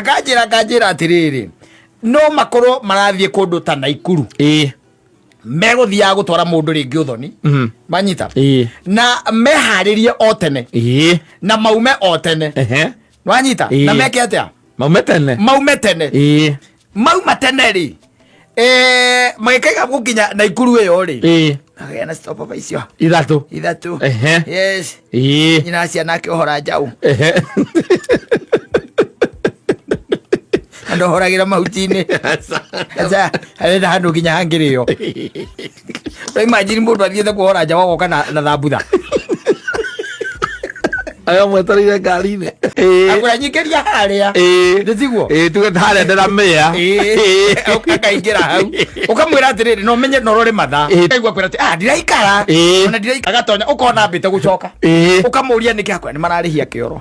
Akanjĩra akanjĩra atĩrĩrĩ, no makorwo marathiĩ kũndũ ta Naikuru, megũthiaga gũtwara mũndũ rĩngĩ ũthoni, manyita, na meharĩrie o tene, na maume o tene. Wanyita? Na meke atĩa? Maume tene. Maume tene. Mauma tene rĩ, magĩkaiga gũkinya Naikuru ĩyo rĩ, magĩa na stopover icio 3. 3. Yes. Nyina ciana akĩohora njaũ. Andũ ohoragĩra mahuti-inĩ. Aca, arenda handũ nginya hangĩrĩo. Imagine mũndũ athiĩte kuohora njaũ agoka na thambutha. Aya mwetereire ngari-inĩ. Akwĩra nyingĩria harĩa. Nĩ tiguo? Tuge harĩa ndĩramĩa. Akaingĩra hau. Ũkamwĩra atĩrĩrĩ, no menye no ũrore mathaa. Aigua kwĩra atĩ, ah, ndiraikara. Ona ndiraikara. Agatonya, ũkona ambĩte gũcoka. Ũkamũria nĩkĩ, akwĩra nĩ mararĩhia kĩoro.